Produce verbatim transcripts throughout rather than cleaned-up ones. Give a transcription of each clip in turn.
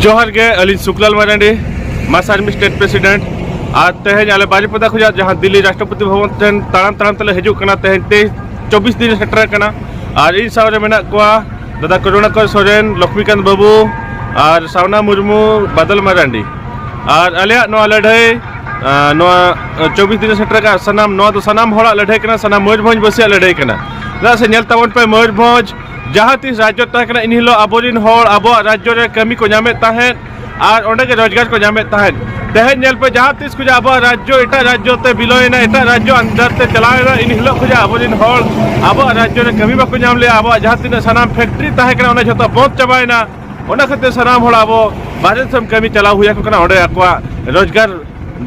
ᱡᱚᱦᱟᱨ ᱜᱮ, ᱟᱹᱞᱤᱧ ᱥᱩᱠᱞᱟᱞ ᱢᱟᱨᱟᱱᱰᱤ, ᱢᱟᱥ ᱟᱨᱢᱤ ᱥᱴᱮᱴ ᱯᱨᱮᱥᱤᱰᱮᱱᱴ᱾ ᱟᱨ ᱛᱮᱦᱮᱧ ᱟᱞᱮ ᱵᱟᱨᱤᱯᱚᱫᱟ ᱠᱷᱚᱱᱟᱜ ᱡᱟᱦᱟᱸ ᱫᱤᱞᱞᱤ ᱨᱟᱥᱴᱨᱚᱯᱚᱛᱤ ᱵᱷᱚᱵᱚᱱ ᱴᱷᱮᱱ ᱛᱟᱲᱟᱢ ᱛᱟᱲᱟᱢ ᱛᱮᱞᱮ ᱦᱤᱡᱩᱜ ᱠᱟᱱᱟ, ᱛᱮᱦᱮᱧ ᱛᱮᱭᱤᱥ ᱪᱚᱵᱵᱤᱥ ᱫᱤᱱ ᱥᱮᱴᱮᱨ ᱟᱠᱟᱱᱟ᱾ ᱟᱨ ᱤᱧ ᱥᱟᱶ ᱨᱮ ᱢᱮᱱᱟᱜ ᱠᱚᱣᱟ ᱫᱟᱫᱟ ᱠᱚᱨᱩᱬᱟᱠᱚᱨ ᱥᱚᱨᱮᱱ, ᱞᱚᱠᱷᱢᱤᱠᱟᱱᱛ ᱵᱟᱹᱵᱩ ᱟᱨ ᱥᱟᱣᱱᱟ ᱢᱩᱨᱢᱩ, ᱵᱟᱫᱚᱞ ᱢᱟᱨᱟᱱᱰᱤ᱾ ᱟᱨ ᱟᱞᱮᱭᱟᱜ ᱱᱚᱣᱟ ᱞᱟᱹᱲᱦᱟᱹᱭ, ᱟᱸ, ᱱᱚᱣᱟ ᱪᱚᱵᱵᱤᱥ ᱫᱤᱱ ᱥᱮᱴᱮᱨ ᱟᱠᱟᱫ ᱥᱟᱱᱟᱢ, ᱱᱚᱣᱟ ᱫᱚ ᱥᱟᱱᱟᱢ ᱦᱚᱲᱟᱜ ᱞᱟᱹᱲᱦᱟᱹᱭ ᱠᱟᱱᱟ, ᱥᱟᱱᱟᱢ ᱢᱚᱭᱩᱨᱵᱷᱚᱸᱡᱽ ᱵᱟᱹᱥᱤᱭᱟᱜ ᱞᱟᱹᱲᱦᱟᱹᱭ ᱠᱟᱱᱟ᱾ ᱪᱮᱫᱟᱜ ᱥᱮ ᱧᱮᱞ ᱛᱟᱵᱚᱱ ᱯᱮ, ᱢᱚᱭᱩᱨᱵᱷᱚᱸᱡᱽ ᱡᱟᱦᱟᱸ ᱛᱤᱥ ᱨᱟᱡᱽᱡᱚ ᱛᱟᱦᱮᱸ ᱠᱟᱱᱟ, ᱤᱱ ᱦᱤᱞᱳᱜ ᱟᱵᱚᱨᱮᱱ ᱦᱚᱲ ᱟᱵᱚᱣᱟᱜ ᱨᱟᱡᱽᱡᱚ ᱨᱮ ᱠᱟᱹᱢᱤ ᱠᱚ ᱧᱟᱢᱮᱫ ᱛᱟᱦᱮᱸᱫ ᱟᱨ ᱚᱸᱰᱮ ᱜᱮ ᱨᱳᱡᱽᱜᱟᱨ ᱠᱚ ᱧᱟᱢᱮᱫ ᱛᱟᱦᱮᱸᱫ᱾ ᱛᱮᱦᱮᱧ ᱧᱮᱞ ᱯᱮ, ᱡᱟᱦᱟᱸ ᱛᱤᱥ ᱠᱷᱚᱱᱟᱜ ᱟᱵᱚᱣᱟᱜ ᱨᱟᱡᱽᱡᱚ ᱮᱴᱟᱜ ᱨᱟᱡᱽᱡᱚ ᱛᱮ ᱵᱤᱞᱚᱭᱮᱱᱟ, ᱮᱴᱟᱜ ᱨᱟᱡᱽᱡᱚ under ᱛᱮ ᱪᱟᱞᱟᱣᱮᱱᱟ, ᱤᱱ ᱦᱤᱞᱳᱜ ᱠᱷᱚᱱᱟᱜ ᱟᱵᱚᱨᱮᱱ ᱦᱚᱲ ᱟᱵᱚᱣᱟᱜ ᱨᱟᱡᱽᱡᱚ ᱨᱮ ᱠᱟᱹᱢᱤ ᱵᱟᱠᱚ ᱧᱟᱢ ᱞᱮᱜᱼᱟ᱾ ᱟᱵᱚᱣᱟᱜ ᱡᱟᱦᱟᱸ ᱛᱤᱱᱟᱹᱜ ᱥᱟᱱᱟᱢ ᱯᱷᱮᱠᱴᱨᱤ ᱛᱟᱦᱮᱸ ᱠᱟᱱᱟ, ᱚᱱᱟ ᱡᱷᱚᱛᱚ ᱵᱚᱱᱫ ᱪᱟᱵᱟᱭᱮᱱᱟ᱾ ᱚᱱᱟ ᱠᱷᱟᱹᱛᱤᱨ ᱥᱟᱱᱟᱢ ᱦᱚᱲ ᱟᱵᱚ ᱵᱟᱦᱨᱮ ᱫᱤᱥᱚᱢ ᱠᱟᱹᱢᱤ ᱪᱟᱞᱟᱣ ᱦᱩᱭ ᱟᱠᱚ ᱠᱟᱱᱟ, ᱚᱸᱰᱮ ᱟᱠᱚᱣᱟᱜ ᱨᱳᱡᱽᱜᱟᱨ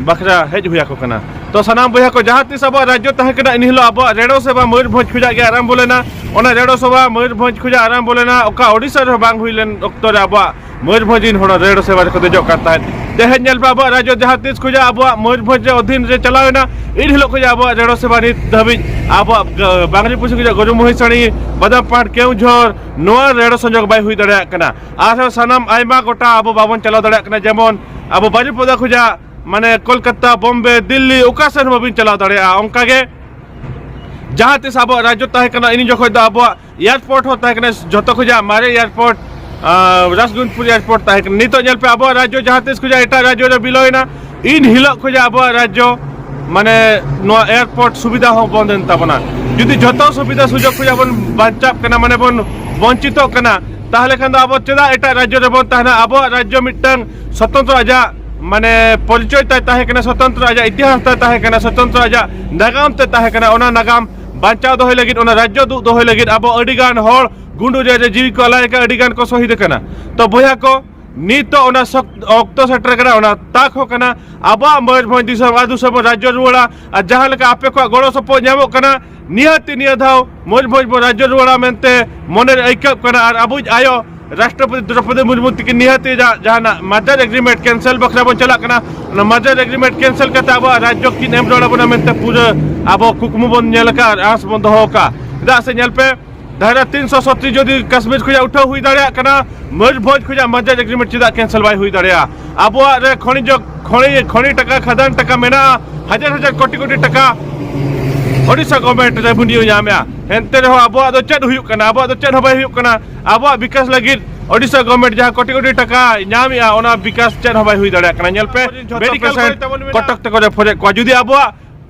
ᱵᱟᱠᱷᱨᱟ ᱦᱮᱡ ᱦᱩᱭ ᱟᱠᱚ ᱠᱟᱱᱟ᱾ ᱛᱚ ᱥᱟᱱᱟᱢ ᱵᱚᱭᱦᱟ ᱠᱚ, ᱡᱟᱦᱟᱸ ᱛᱤᱥ ᱟᱵᱚᱣᱟᱜ ᱨᱟᱡᱽᱡᱚ ᱛᱟᱦᱮᱸ ᱠᱟᱱᱟ, ᱤᱱ ᱦᱤᱞᱳᱜ ᱟᱵᱚᱣᱟᱜ ᱨᱮᱰᱳ ᱥᱮᱵᱟ ᱢᱚᱭᱩᱨᱵᱷᱚᱸᱡᱽ ᱠᱷᱚᱱᱟᱜ ᱜᱮ ᱟᱨᱟᱢᱵᱚ ᱞᱮᱱᱟ᱾ ᱚᱱᱟ ᱨᱮᱰᱳ ᱥᱮᱵᱟ ᱢᱚᱭᱩᱨᱵᱷᱚᱸᱡᱽ ᱠᱷᱚᱱᱟᱜ ᱟᱨᱟᱢᱵᱚ ᱞᱮᱱᱟ, ᱚᱠᱟ ᱳᱰᱤᱥᱟ ᱨᱮᱦᱚᱸ ᱵᱟᱝ ᱦᱩᱭ ᱞᱮᱱ ᱚᱠᱛᱚ ᱨᱮ ᱟᱵᱚᱣᱟᱜ ᱢᱚᱭᱩᱨᱵᱷᱚᱸᱡᱽ ᱨᱤᱱ ᱦᱚᱲ ᱨᱮᱰᱳ ᱥᱮᱵᱟ ᱨᱮᱠᱚ ᱫᱮᱡᱚᱜ ᱠᱟᱱ ᱛᱟᱦᱮᱸᱫ᱾ ᱛᱮᱦᱮᱧ ᱧᱮᱞ ᱯᱮ, ᱟᱵᱚᱣᱟᱜ ᱨᱟᱡᱽᱡᱚ ᱡᱟᱦᱟᱸ ᱛᱤᱥ ᱠᱷᱚᱱᱟᱜ ᱟᱵᱚᱣᱟᱜ ᱢᱚᱭᱩᱨᱵᱷᱚᱸᱡᱽ ᱨᱮ ᱚᱫᱷᱤᱱ ᱨᱮ ᱪᱟᱞᱟᱣ ᱮᱱᱟ, ᱤᱱ ᱦᱤᱞᱳᱜ ᱠᱷᱚᱱᱟᱜ ᱟᱵᱚᱣᱟᱜ ᱨᱮᱰᱳ ᱥᱮᱵᱟ ᱱᱤᱛ ᱫᱷᱟᱹᱵᱤᱡ ᱟᱵᱚᱣᱟᱜ ᱜᱟ-, ᱵᱟᱝᱨᱤ ᱯᱩᱥᱤ ᱠᱷᱚᱱᱟᱜ ᱜᱩᱨᱩ ᱢᱚᱦᱤᱥᱟᱱᱤ, ᱵᱟᱫᱟᱢ ᱯᱟᱦᱟᱲ, ᱠᱮᱣᱡᱷᱚᱨ, ᱱᱚᱣᱟ ᱨᱮᱰᱳ ᱥᱚᱝᱡᱳᱜᱽ ᱵᱟᱭ ᱦᱩᱭ ᱫᱟᱲᱮᱭᱟᱜ ᱠᱟᱱᱟ᱾ ᱟᱨᱦᱚᱸ ᱥᱟᱱᱟᱢ ᱟᱭᱢᱟ ᱜᱚᱴᱟ ᱟᱵᱚ ᱵᱟᱵᱚᱱ ᱪᱟᱞᱟᱣ ᱫᱟᱲᱮᱭᱟᱜ ᱠᱟᱱᱟ, ᱡᱮᱢᱚᱱ ᱟᱵᱚ ᱵᱟᱨᱤᱯᱚᱫᱟ ᱠᱷᱚᱱᱟᱜ ᱢᱟᱱᱮ ᱠᱳᱞᱠᱟᱛᱟ, ᱵᱚᱢᱵᱮ, ᱫᱤᱞᱞᱤ, ᱚᱠᱟ ᱥᱮᱱ ᱦᱚᱸ ᱵᱟᱵᱤᱱ ᱪᱟᱞᱟᱣ ᱫᱟᱲᱮᱭᱟᱜᱼᱟ᱾ ᱚᱱᱠᱟ ᱜᱮ ᱡᱟᱦᱟᱸ ᱛᱤᱥ ᱟᱵᱚᱣᱟᱜ ᱨᱟᱡᱽᱡᱚ ᱛᱟᱦᱮᱸ ᱠᱟᱱᱟ, ᱤᱱ ᱡᱚᱠᱷᱚᱡ ᱫᱚ ᱟᱵᱚᱣᱟᱜ ᱮᱭᱟᱨᱯᱳᱨᱴ ᱦᱚᱸ ᱛᱟᱦᱮᱸ ᱠᱟᱱᱟ, ᱡᱷᱚᱛᱚ ᱠᱷᱚᱱᱟᱜ ᱢᱟᱨᱮ ᱮᱭᱟᱨᱯᱳᱨᱴ, ᱟᱸ, ᱨᱟᱥᱜᱩᱱᱯᱩᱨ ᱮᱭᱟᱨᱯᱳᱨᱴ ᱛᱟᱦᱮᱸ ᱠᱟᱱᱟ᱾ ᱱᱤᱛᱚᱜ ᱧᱮᱞ ᱯᱮ, ᱟᱵᱚᱣᱟᱜ ᱨᱟᱡᱽᱡᱚ ᱡᱟᱦᱟᱸ ᱛᱤᱥ ᱠᱷᱚᱱᱟᱜ ᱮᱴᱟᱜ ᱨᱟᱡᱽᱡᱚ ᱨᱮ ᱵᱤᱞᱚᱭᱮᱱᱟ, ᱤᱱ ᱦᱤᱞᱳᱜ ᱠᱷᱚᱱᱟᱜ ᱟᱵᱚᱣᱟᱜ ᱨᱟᱡᱽᱡᱚ ᱢᱟᱱᱮ ᱱᱚᱣᱟ ᱮᱭᱟᱨᱯᱳᱨᱴ ᱥᱩᱵᱤᱫᱷᱟ ᱦᱚᱸ ᱵᱚᱱᱫ ᱮᱱ ᱛᱟᱵᱚᱱᱟ᱾ ᱡᱩᱫᱤ ᱡᱷᱚᱛᱚ ᱥᱩᱵᱤᱫᱷᱟ ᱥᱩᱡᱳᱜᱽ ᱠᱷᱚᱱᱟᱜ ᱵᱚᱱ ᱵᱟᱧᱪᱟᱜ ᱠᱟᱱᱟ, ᱢᱟᱱᱮ ᱵᱚᱱ ᱵᱚᱧᱪᱤᱛᱚᱜ ᱠᱟᱱᱟ, ᱛᱟᱦᱚᱞᱮ ᱠᱷᱟᱱ ᱫᱚ ᱟᱵᱚ ᱪᱮᱫᱟᱜ ᱮᱴᱟᱜ ᱨᱟᱡᱽᱡᱚ ᱨᱮᱵᱚᱱ ᱛᱟᱦᱮᱱᱟ? ᱟᱵᱚᱣᱟᱜ ᱨᱟᱡᱽᱡᱚ ᱢᱤᱫᱴᱟᱝ ᱥᱚᱛᱚᱱᱛᱨᱚ ᱟᱡᱟᱜ ᱢᱟᱱᱮ ᱯᱚᱨᱤᱪᱚᱭ ᱛᱟᱭ ᱛᱟᱦᱮᱸ ᱠᱟᱱᱟ, ᱥᱚᱛᱚᱱᱛᱨᱚ ᱟᱡᱟᱜ ᱤᱛᱤᱦᱟᱥ ᱛᱟᱭ ᱛᱟᱦᱮᱸ ᱠᱟᱱᱟ, ᱥᱚᱛᱚᱱᱛᱨᱚ ᱟᱡᱟᱜ ᱱᱟᱜᱟᱢ ᱛᱮ ᱛᱟᱦᱮᱸ ᱠᱟᱱᱟ᱾ ᱚᱱᱟ ᱱᱟᱜᱟᱢ ᱵᱟᱧᱪᱟᱣ ᱫᱚᱦᱚᱭ ᱞᱟᱹᱜᱤᱫ, ᱚᱱᱟ ᱨᱟᱡᱽᱡᱚ ᱫᱩᱜ ᱫᱚᱦᱚᱭ ᱞᱟᱹᱜᱤᱫ ᱟᱵᱚ ᱟᱹᱰᱤ ᱜᱟᱱ ᱦᱚᱲ ᱜᱩᱸᱰᱩᱨᱤᱭᱟᱹ ᱨᱮ ᱡᱤᱣᱤ ᱠᱚ ᱟᱞᱟᱭ ᱟᱠᱟᱫ, ᱟᱹᱰᱤ ᱜᱟᱱ ᱠᱚ ᱥᱚᱦᱤᱫ ᱟᱠᱟᱱᱟ᱾ ᱛᱚ ᱵᱚᱭᱦᱟ ᱠᱚ, ᱱᱤᱛᱚᱜ ᱚᱱᱟ ᱥᱚᱠ-, ᱚᱠᱛᱚ ᱥᱮᱴᱮᱨ ᱠᱟᱱᱟ, ᱚᱱᱟ ᱛᱟᱠ ᱦᱚᱸ ᱠᱟᱱᱟ ᱟᱵᱚᱣᱟᱜ ᱢᱚᱭᱩᱨᱵᱷᱚᱸᱡᱽ ᱫᱤᱥᱚᱢ ᱟᱨ ᱫᱤᱥᱚᱢ ᱵᱚᱱ ᱨᱟᱡᱽᱡᱚ ᱨᱩᱣᱟᱹᱲᱟ᱾ ᱟᱨ ᱡᱟᱦᱟᱸ ᱞᱮᱠᱟ ᱟᱯᱮ ᱠᱚᱣᱟᱜ ᱜᱚᱲᱚ ᱥᱚᱯᱚᱦᱚᱫ ᱧᱟᱢᱚᱜ ᱠᱟᱱᱟ, ᱱᱤᱦᱟᱹᱛᱤ ᱱᱤᱭᱟᱹ ᱫᱷᱟᱣ ᱢᱚᱭᱩᱨᱵᱷᱚᱸᱡᱽ ᱵᱚᱱ ᱨᱟᱡᱽᱡᱚ ᱨᱩᱣᱟᱹᱲᱟ ᱢᱮᱱᱛᱮ ᱢᱚᱱᱮᱨᱮ ᱟᱹᱭᱠᱟᱹᱜ ᱠᱟᱱᱟ᱾ ᱟᱨ ᱟᱵᱚᱭᱤᱡ ᱟᱭᱳ ᱨᱟᱥᱴᱨᱚᱯᱚᱛᱤ ᱫᱨᱚᱯᱚᱫᱤ ᱢᱩᱨᱢᱩ ᱛᱤᱠᱤᱱ ᱱᱤᱦᱟᱹᱛᱤ ᱡᱟ-, ᱡᱟᱦᱟᱱᱟᱜ merger agreement cancel ᱵᱟᱠᱷᱨᱟ ᱵᱚᱱ ᱪᱟᱞᱟᱜ ᱠᱟᱱᱟ, ᱚᱱᱟ merger agreement cancel ᱠᱟᱛᱮ ᱟᱵᱚᱣᱟᱜ ᱨᱟᱡᱽᱡᱚ ᱠᱤᱱ ᱮᱢ ᱨᱩᱣᱟᱹᱲ ᱟᱵᱚᱱᱟ ᱢᱮᱱᱛᱮ ᱯᱩᱨᱟᱹ ᱟᱵᱚ ᱠᱩᱠᱢᱩ ᱵᱚᱱ ᱧᱮᱞ ᱟᱠᱟᱫᱼᱟ ᱟᱨ ᱟᱸᱥ ᱵᱚᱱ ᱫᱚᱦᱚ ᱟᱠᱟᱫᱼᱟ᱾ ᱪᱮᱫᱟᱜ ᱥᱮ ᱧᱮᱞ ᱯᱮ, ᱫᱷᱟᱨᱟ ᱛᱤᱱᱥᱚ ᱥᱚᱛᱨᱤᱥ ᱡᱩᱫᱤ ᱠᱟᱥᱢᱤᱨ ᱠᱷᱚᱱᱟᱜ ᱩᱴᱷᱟᱹᱣ ᱦᱩᱭ ᱫᱟᱲᱮᱭᱟᱜ ᱠᱟᱱᱟ, ᱢᱚᱭᱩᱨᱵᱷᱚᱸᱡᱽ ᱠᱷᱚᱱᱟᱜ ᱢᱟᱨᱡᱟᱨ ᱮᱜᱽᱨᱤᱢᱮᱱᱴ ᱪᱮᱫᱟᱜ ᱠᱮᱱᱥᱮᱞ ᱵᱟᱭ ᱦᱩᱭ ᱫᱟᱲᱮᱭᱟᱜᱼᱟ? ᱟᱵᱚᱣᱟᱜ ᱨᱮ ᱠᱷᱚᱱᱤᱡᱽ, ᱠᱷᱚᱱᱤ ᱠᱷᱚᱱᱤ ᱴᱟᱠᱟ, ᱠᱷᱟᱫᱟᱱ ᱴᱟᱠᱟ ᱢᱮᱱᱟᱜᱼᱟ, ᱦᱟᱡᱟᱨ ᱦᱟᱡᱟᱨ ᱠᱳᱴᱤ ᱠᱳᱴᱤ ᱴᱟᱠᱟ ᱳᱰᱤᱥᱟ ᱜᱚᱵᱷᱚᱨᱱᱢᱮᱱᱴ ᱨᱮᱵᱷᱮᱱᱤᱭᱩ ᱧᱟᱢᱮᱜᱼᱟ᱾ ᱮᱱᱛᱮ ᱨᱮᱦᱚᱸ ᱟᱵᱚᱣᱟᱜ ᱫᱚ ᱪᱮᱫ ᱦᱩᱭᱩᱜ ᱠᱟᱱᱟ? ᱟᱵᱚᱣᱟᱜ ᱫᱚ ᱪᱮᱫ ᱦᱚᱸ ᱵᱟᱭ ᱦᱩᱭᱩᱜ ᱠᱟᱱᱟ᱾ ᱟᱵᱚᱣᱟᱜ ᱵᱤᱠᱟᱥ ᱞᱟᱹᱜᱤᱫ ᱳᱰᱤᱥᱟ ᱜᱚᱵᱷᱚᱨᱱᱢᱮᱱᱴ ᱡᱟᱦᱟᱸ ᱠᱳᱴᱤ ᱠᱳᱴᱤ ᱴᱟᱠᱟ ᱧᱟᱢᱮᱜᱼᱟ, ᱚᱱᱟ ᱵᱤᱠᱟᱥ ᱪᱮᱫ ᱦᱚᱸ ᱵᱟᱭ ᱦᱩᱭ ᱫᱟᱲᱮᱭᱟᱜ ᱠᱟᱱᱟ᱾ ᱧᱮᱞ ᱯᱮ, ᱡᱷᱚᱛᱚ ᱢᱮᱰᱤᱠᱮᱞ ᱯᱮᱥᱮᱱᱴ ᱠᱚᱨᱮ ᱛᱟᱵᱚᱱ ᱢᱮᱱᱟᱜᱼᱟ᱾ ᱠᱚᱴᱚᱠ ᱛᱮᱠᱚ ᱨᱮᱯᱷᱟᱨᱮᱫ ᱠᱚᱣᱟ᱾ ᱡᱩᱫᱤ ᱟᱵᱚᱣᱟᱜ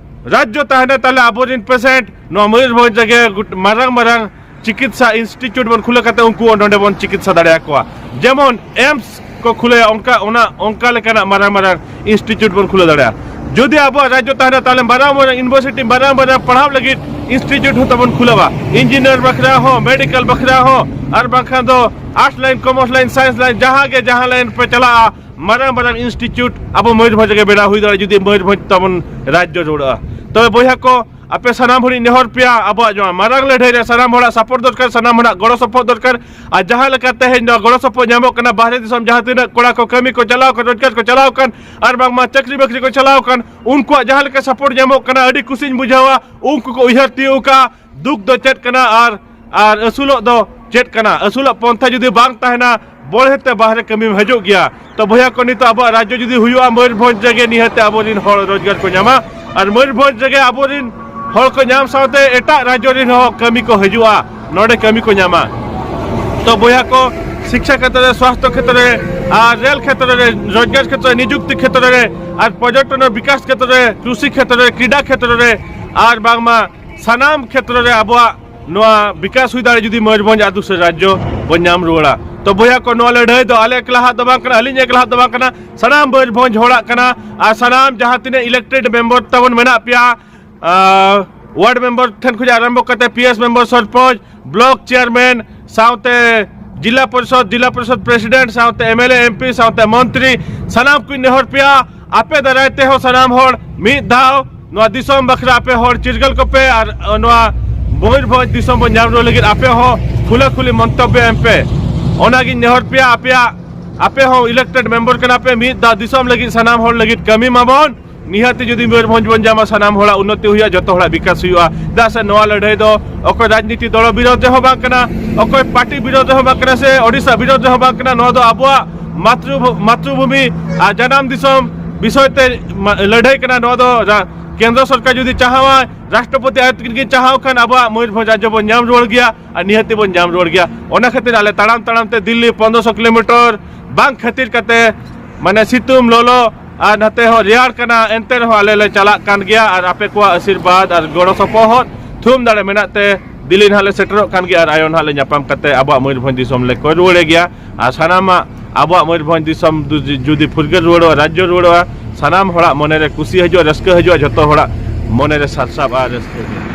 ᱨᱟᱡᱽᱡᱚ ᱛᱟᱦᱮᱱᱟ, ᱛᱟᱦᱞᱮ ᱟᱵᱚᱨᱮᱱ ᱯᱮᱥᱮᱱᱴ ᱱᱚᱣᱟ ᱢᱚᱭᱩᱨᱵᱷᱚᱸᱡᱽ ᱨᱮᱜᱮ ᱜᱩᱴ-, ᱢᱟᱨᱟᱝ ᱢᱟᱨᱟᱝ ᱪᱤᱠᱤᱛᱥᱟ ᱤᱱᱥᱴᱤᱴᱤᱭᱩᱴ ᱵᱚᱱ ᱠᱷᱩᱞᱟᱹ ᱠᱟᱛᱮ ᱩᱱᱠᱩ ᱱᱚᱰᱮ ᱵᱚᱱ ᱪᱤᱠᱤᱛᱥᱟ ᱫᱟᱲᱮᱭᱟᱠᱚᱣᱟ᱾ ᱡᱮᱢᱚᱱ ᱮᱢᱥ ᱠᱚ ᱠᱷᱩᱞᱟᱹᱭᱟ, ᱚᱱᱠᱟ, ᱚᱱᱟ, ᱚᱱᱠᱟ ᱞᱮᱠᱟᱱᱟᱜ ᱢᱟᱨᱟᱝ ᱢᱟᱨᱟᱝ ᱤᱱᱥᱴᱤᱴᱤᱭᱩᱴ ᱵᱚᱱ ᱠᱷᱩᱞᱟᱹ ᱫᱟᱲᱮᱭᱟᱜᱼᱟ᱾ ᱡᱩᱫᱤ ᱟᱵᱚᱣᱟᱜ ᱨᱟᱡᱽᱡᱚ ᱛᱟᱦᱮᱱᱟ, ᱛᱟᱦᱞᱮ ᱢᱟᱨᱟᱝ ᱢᱟᱨᱟᱝ ᱤᱭᱩᱱᱤᱵᱷᱟᱨᱥᱤᱴᱤ, ᱢᱟᱨᱟᱝ ᱢᱟᱨᱟᱝ ᱯᱟᱲᱦᱟᱣ ᱞᱟᱹᱜᱤᱫ ᱤᱱᱥᱴᱤᱴᱤᱭᱩᱴ ᱦᱚᱸ ᱛᱟᱵᱚᱱ ᱠᱷᱩᱞᱟᱹᱣᱟ, ᱤᱧᱡᱤᱱᱤᱭᱟᱨ ᱵᱟᱠᱷᱨᱟ ᱦᱚᱸ, ᱢᱮᱰᱤᱠᱮᱞ ᱵᱟᱠᱷᱨᱟ ᱦᱚᱸ, ᱟᱨ ᱵᱟᱝᱠᱷᱟᱱ ᱫᱚ arts line, commerce line, science line, ᱡᱟᱦᱟᱸ ᱜᱮ ᱡᱟᱦᱟᱸ ᱞᱟᱭᱤᱱ ᱯᱮ ᱪᱟᱞᱟᱜᱼᱟ, ᱢᱟᱨᱟᱝ ᱢᱟᱨᱟᱝ ᱤᱱᱥᱴᱤᱴᱤᱭᱩᱴ ᱟᱵᱚ ᱢᱚᱭᱩᱨᱵᱷᱚᱸᱡᱽ ᱨᱮᱜᱮ ᱵᱮᱱᱟᱣ ᱦᱩᱭ ᱫᱟᱲᱮᱭᱟᱜᱼᱟ, ᱡᱩᱫᱤ ᱢᱚᱭᱩᱨᱵᱷᱚᱸᱡᱽ ᱛᱟᱵᱚᱱ ᱨᱟᱡᱽᱡᱚ ᱨᱩᱣᱟᱹᱲᱚᱜᱼᱟ᱾ ᱛᱚᱵᱮ ᱵᱚᱭᱦᱟ ᱠᱚ, ᱟᱯᱮ ᱥᱟᱱᱟᱢ ᱦᱚᱲᱤᱧ ᱱᱮᱦᱚᱨ ᱯᱮᱭᱟ, ᱟᱵᱚᱣᱟᱜ ᱱᱚᱣᱟ ᱢᱟᱨᱟᱝ ᱞᱟᱹᱲᱦᱟᱹᱭ ᱨᱮ ᱥᱟᱱᱟᱢ ᱦᱚᱲᱟᱜ ᱥᱟᱯᱳᱨᱴ ᱫᱚᱨᱠᱟᱨ, ᱥᱟᱱᱟᱢ ᱦᱚᱲᱟᱜ ᱜᱚᱲᱚ ᱥᱚᱯᱚᱦᱚᱫ ᱫᱚᱨᱠᱟᱨ᱾ ᱟᱨ ᱡᱟᱦᱟᱸ ᱞᱮᱠᱟ ᱛᱮᱦᱮᱧ ᱱᱚᱣᱟ ᱜᱚᱲᱚ ᱥᱚᱯᱚᱦᱚᱫ ᱧᱟᱢᱚᱜ ᱠᱟᱱᱟ, ᱵᱟᱦᱨᱮ ᱫᱤᱥᱚᱢ ᱡᱟᱦᱟᱸ ᱛᱤᱱᱟᱹᱜ ᱠᱚᱲᱟ ᱠᱚ ᱠᱟᱹᱢᱤ ᱠᱚ ᱪᱟᱞᱟᱣ ᱟᱠᱟᱱ, ᱨᱳᱡᱽᱜᱟᱨ ᱠᱚ ᱪᱟᱞᱟᱣ ᱟᱠᱟᱱ, ᱟᱨ ᱵᱟᱝᱢᱟ ᱪᱟᱹᱠᱨᱤ ᱵᱟᱹᱠᱨᱤ ᱠᱚ ᱪᱟᱞᱟᱣ ᱟᱠᱟᱱ, ᱩᱱᱠᱩᱣᱟᱜ ᱡᱟᱦᱟᱸ ᱞᱮᱠᱟ ᱥᱟᱯᱳᱨᱴ ᱧᱟᱢᱚᱜ ᱠᱟᱱᱟ, ᱟᱹᱰᱤ ᱠᱩᱥᱤᱧ ᱵᱩᱡᱷᱟᱹᱣᱟ᱾ ᱩᱱᱠᱩ ᱠᱚ ᱩᱭᱦᱟᱹᱨ ᱛᱤᱭᱳᱜ ᱟᱠᱟᱫᱼᱟ, ᱫᱩᱠ ᱫᱚ ᱪᱮᱫ ᱠᱟᱱᱟ ᱟᱨ, ᱟᱨ ᱟᱹᱥᱩᱞᱚᱜ ᱫᱚ ᱪᱮᱫ ᱠᱟᱱᱟ? ᱟᱹᱥᱩᱞᱚᱜ ᱯᱚᱱᱛᱷᱟ ᱡᱩᱫᱤ ᱵᱟᱝ ᱛᱟᱦᱮᱱᱟ, ᱵᱚᱲᱦᱮ ᱛᱮ ᱵᱟᱦᱨᱮ ᱠᱟᱹᱢᱤᱢ ᱦᱤᱡᱩᱜ ᱜᱮᱭᱟ᱾ ᱛᱚ ᱵᱚᱭᱦᱟ ᱠᱚ, ᱱᱤᱛᱚᱜ ᱟᱵᱚᱣᱟᱜ ᱨᱟᱡᱽᱡᱚ ᱡᱩᱫᱤ ᱦᱩᱭᱩᱜᱼᱟ, ᱢᱚᱭᱩᱨᱵᱷᱚᱸᱡᱽ ᱨᱮᱜᱮ ᱱᱤᱦᱟᱹᱛ ᱟᱵᱚᱨᱮᱱ ᱦᱚᱲ ᱨᱳᱡᱽᱜᱟᱨ ᱠᱚ ᱧᱟᱢᱟ᱾ ᱟᱨ ᱢᱚᱭᱩᱨᱵᱷᱚᱸᱡᱽ ᱨᱮᱜᱮ ᱟᱵᱚᱨᱮᱱ ᱦᱚᱲ ᱠᱚ ᱧᱟᱢ ᱥᱟᱶᱛᱮ ᱮᱴᱟᱜ ᱨᱟᱡᱽᱡᱚ ᱨᱮᱱ ᱦᱚᱸ ᱠᱟᱹᱢᱤ ᱠᱚ ᱦᱤᱡᱩᱜᱼᱟ, ᱱᱚᱰᱮ ᱠᱟᱹᱢᱤ ᱠᱚ ᱧᱟᱢᱟ᱾ ᱛᱚ ᱵᱚᱭᱦᱟ ᱠᱚ, ᱥᱤᱠᱠᱷᱟ ᱠᱷᱮᱛᱨᱚ ᱨᱮ, ᱥᱣᱟᱥᱛᱷᱚ ᱠᱷᱮᱛᱨᱚ ᱨᱮ, ᱟᱨ ᱨᱮᱞ ᱠᱷᱮᱛᱨᱚ ᱨᱮ, ᱨᱳᱡᱽᱜᱟᱨ ᱠᱷᱮᱛᱨᱚ ᱨᱮ, ᱱᱤᱡᱩᱠᱛᱤ ᱠᱷᱮᱛᱨᱚ ᱨᱮ, ᱟᱨ ᱯᱚᱨᱡᱚᱴᱚᱱ ᱵᱤᱠᱟᱥ ᱠᱷᱮᱛᱨᱚ ᱨᱮ, ᱠᱨᱩᱥᱤ ᱠᱷᱮᱛᱨᱚ ᱨᱮ, ᱠᱨᱤᱰᱟ ᱠᱷᱮᱛᱨᱚ ᱨᱮ, ᱟᱨ ᱵᱟᱝᱢᱟ ᱥᱟᱱᱟᱢ ᱠᱷᱮᱛᱨᱚ ᱨᱮ ᱟᱵᱚᱣᱟᱜ ᱱᱚᱣᱟ ᱵᱤᱠᱟᱥ ᱦᱩᱭ ᱫᱟᱲᱮ ᱡᱩᱫᱤ ᱢᱚᱭᱩᱨᱵᱷᱚᱸᱡᱽ ᱟᱹᱛᱩ ᱥᱮ ᱨᱟᱡᱽᱡᱚ ᱵᱚᱱ ᱧᱟᱢ ᱨᱩᱣᱟᱹᱲᱟ᱾ ᱛᱚ ᱵᱚᱭᱦᱟ ᱠᱚ, ᱱᱚᱣᱟ ᱞᱟᱹᱲᱦᱟᱹᱭ ᱫᱚ ᱟᱞᱮ ᱮᱠᱞᱟ ᱦᱟᱜ ᱫᱚ ᱵᱟᱝ ᱠᱟᱱᱟ, ᱟᱹᱞᱤᱧ ᱮᱠᱞᱟ ᱦᱟᱜ ᱫᱚ ᱵᱟᱝ ᱠᱟᱱᱟ, ᱥᱟᱱᱟᱢ ᱢᱚᱭᱩᱨᱵᱷᱚᱸᱡᱽ ᱦᱚᱲᱟᱜ ᱠᱟᱱᱟ᱾ ᱟᱨ ᱥᱟᱱᱟᱢ ᱡᱟᱦᱟᱸ ᱛᱤᱱᱟᱹᱜ ᱤᱞᱮᱠᱴᱮᱰ ᱢᱮᱢᱵᱟᱨ ᱛᱟᱵᱚᱱ ᱢᱮᱱᱟᱜ ᱯᱮᱭᱟ, ᱟᱨ ᱣᱟᱨᱰ ᱢᱮᱢᱵᱟᱨ ᱴᱷᱮᱱ ᱠᱷᱚᱱ ᱟᱨᱟᱢᱵᱷᱚ ᱠᱟᱛᱮ P S member, sarpanch, block chairman, ᱥᱟᱶᱛᱮ ᱡᱤᱞᱟ ᱯᱚᱨᱤᱥᱚᱫ, ᱡᱤᱞᱟ ᱯᱚᱨᱤᱥᱚᱫ ᱯᱨᱮᱥᱤᱰᱮᱱᱴ, ᱥᱟᱶᱛᱮ M L A, M P, ᱥᱟᱶᱛᱮ ᱢᱚᱱᱛᱨᱤ, ᱥᱟᱱᱟᱢ ᱠᱚᱧ ᱱᱮᱦᱚᱨ ᱯᱮᱭᱟ, ᱟᱯᱮ ᱫᱟᱨᱟᱭ ᱛᱮᱦᱚᱸ ᱥᱟᱱᱟᱢ ᱦᱚᱲ ᱢᱤᱫ ᱫᱷᱟᱣ ᱱᱚᱣᱟ ᱫᱤᱥᱚᱢ ᱵᱟᱠᱷᱨᱟ ᱟᱯᱮ ᱦᱚᱲ ᱪᱤᱨᱜᱟᱹᱞ ᱠᱚᱯᱮ ᱟᱨ ᱱᱚᱣᱟ ᱢᱚᱭᱩᱨᱵᱷᱚᱸᱡᱽ ᱫᱤᱥᱚᱢ ᱵᱚᱱ ᱧᱟᱢ ᱨᱩᱣᱟᱹᱲ ᱞᱟᱹᱜᱤᱫ ᱟᱯᱮ ᱦᱚᱸ ᱠᱷᱩᱞᱟᱹ ᱠᱷᱩᱞᱤ ᱢᱚᱱᱛᱚᱵᱵᱚ ᱮᱢ ᱯᱮ᱾ ᱚᱱᱟᱜᱤᱧ ᱱᱮᱦᱚᱨ ᱯᱮᱭᱟ, ᱟᱯᱮᱭᱟᱜ, ᱟᱯᱮ ᱦᱚᱸ ᱤᱞᱮᱠᱴᱮᱰ ᱢᱮᱢᱵᱟᱨ ᱠᱟᱱᱟ ᱯᱮ, ᱢᱤᱫ ᱫᱷᱟᱣ ᱫᱤᱥᱚᱢ ᱞᱟᱹᱜᱤᱫ ᱥᱟᱱᱟᱢ ᱦᱚᱲ ᱞᱟᱹᱜᱤᱫ ᱠᱟᱹᱢᱤ ᱢᱟᱵᱚᱱ᱾ ᱱᱤᱦᱟᱹᱛ ᱡᱩᱫᱤ ᱢᱚᱭᱩᱨᱵᱷᱚᱸᱡᱽ ᱵᱚᱱ ᱧᱟᱢᱟ, ᱥᱟᱱᱟᱢ ᱦᱚᱲᱟᱜ ᱩᱱᱱᱚᱛᱤ ᱦᱩᱭᱩᱜᱼᱟ, ᱡᱚᱛᱚ ᱦᱚᱲᱟᱜ ᱵᱤᱠᱟᱥ ᱦᱩᱭᱩᱜᱼᱟ᱾ ᱪᱮᱫᱟᱜ ᱥᱮ ᱱᱚᱣᱟ ᱞᱟᱹᱲᱦᱟᱹᱭ ᱫᱚ ᱚᱠᱚᱭ ᱨᱟᱡᱽᱱᱤᱛᱤ ᱫᱚᱞ ᱵᱤᱨᱳᱫᱷ ᱨᱮᱦᱚᱸ ᱵᱟᱝ ᱠᱟᱱᱟ, ᱚᱠᱚᱭ ᱯᱟᱨᱴᱤ ᱵᱤᱨᱳᱫᱷ ᱨᱮᱦᱚᱸ ᱵᱟᱝ ᱠᱟᱱᱟ, ᱥᱮ ᱳᱰᱤᱥᱟ ᱵᱤᱨᱳᱫᱷ ᱨᱮᱦᱚᱸ ᱵᱟᱝ ᱠᱟᱱᱟ᱾ ᱱᱚᱣᱟ ᱫᱚ ᱟᱵᱚᱣᱟᱜ ᱢᱟᱛᱨᱩ-, ᱢᱟᱛᱨᱩᱵᱷᱩᱢᱤ ᱟᱨ ᱡᱟᱱᱟᱢ ᱫᱤᱥᱚᱢ ᱵᱤᱥᱚᱭ ᱛᱮ ᱢᱟ-, ᱞᱟᱹᱲᱦᱟᱹᱭ ᱠᱟᱱᱟ᱾ ᱱᱚᱣᱟ ᱫᱚ ᱨᱟ-, ᱠᱮᱱᱫᱨᱚ ᱥᱚᱨᱠᱟᱨ ᱡᱩᱫᱤ ᱪᱟᱦᱟᱣᱟᱭ, ᱨᱟᱥᱴᱨᱚᱯᱚᱛᱤ ᱟᱡ ᱛᱮᱜᱮ ᱪᱟᱦᱟᱣ ᱠᱷᱟᱱ ᱟᱵᱚᱣᱟᱜ ᱢᱚᱭᱩᱨᱵᱷᱚᱸᱡᱽ ᱨᱟᱡᱽᱡᱚ ᱵᱚᱱ ᱧᱟᱢ ᱨᱩᱣᱟᱹᱲ ᱜᱮᱭᱟ ᱟᱨ ᱱᱤᱦᱟᱹᱛᱤ ᱵᱚᱱ ᱧᱟᱢ ᱨᱩᱣᱟᱹᱲ ᱜᱮᱭᱟ᱾ ᱚᱱᱟ ᱠᱷᱟᱹᱛᱤᱨ ᱟᱞᱮ ᱛᱟᱲᱟᱢ ᱛᱟᱲᱟᱢ ᱛᱮ ᱫᱤᱞᱞᱤ ᱯᱚᱱᱫᱽᱨᱚᱥᱚ ᱠᱤᱞᱳᱢᱤᱴᱟᱨ ᱵᱟᱝ ᱠᱷᱟᱹᱛᱤᱨ ᱠᱟᱛᱮ, ᱢᱟᱱᱮ ᱥᱤᱛᱩᱝ ᱞᱚᱞᱚ ᱟᱨ ᱱᱟᱛᱮ ᱦᱚᱸ ᱨᱮᱭᱟᱲ ᱠᱟᱱᱟ, ᱮᱱᱛᱮ ᱨᱮᱦᱚᱸ ᱟᱞᱮ ᱞᱮ ᱪᱟᱞᱟᱜ ᱠᱟᱱ ᱜᱮᱭᱟ ᱟᱨ ᱟᱯᱮ ᱠᱚᱣᱟᱜ ᱟᱥᱤᱨᱵᱟᱫᱽ ᱟᱨ ᱜᱚᱲᱚ ᱥᱚᱯᱚᱦᱚᱫ ᱛᱷᱩᱢ ᱫᱟᱲᱮ ᱢᱮᱱᱟᱜ ᱛᱮ ᱫᱤᱞᱞᱤ ᱱᱟᱦᱟᱜ ᱞᱮ ᱥᱮᱴᱮᱨᱚᱜ ᱠᱟᱱ ᱜᱮᱭᱟ ᱟᱨ ᱟᱭᱳ ᱱᱟᱦᱟᱜ ᱞᱮ ᱧᱟᱯᱟᱢ ᱠᱟᱛᱮ ᱟᱵᱚᱣᱟᱜ ᱢᱚᱭᱩᱨᱵᱷᱚᱸᱡᱽ ᱫᱤᱥᱚᱢ ᱞᱮ ᱠᱚᱭ ᱨᱩᱣᱟᱹᱲᱮ ᱜᱮᱭᱟ᱾ ᱟᱨ ᱥᱟᱱᱟᱢᱟᱜ ᱟᱵᱚᱣᱟᱜ ᱢᱚᱭᱩᱨᱵᱷᱚᱸᱡᱽ ᱫᱤᱥᱚᱢ ᱫᱩ-, ᱡᱩᱫᱤ ᱯᱷᱩᱨᱜᱟᱹᱞ ᱨᱩᱣᱟᱹᱲᱚᱜᱼᱟ, ᱨᱟᱡᱽᱡᱚ ᱨᱩᱣᱟᱹᱲᱚᱜᱼᱟ, ᱥᱟᱱᱟᱢ ᱦᱚᱲᱟᱜ ᱢᱚᱱᱮᱨᱮ ᱠᱩᱥᱤ ᱦᱤᱡᱩᱜᱼᱟ, ᱨᱟᱹᱥᱠᱟᱹ ᱦᱤᱡᱩᱜᱼᱟ, ᱡᱷᱚᱛᱚ ᱦᱚᱲᱟᱜ ᱢᱚᱱᱮᱨᱮ ᱥᱟᱨᱥᱟᱜᱼᱟ ᱨᱟᱹᱥᱠᱟᱹ ᱜᱮ᱾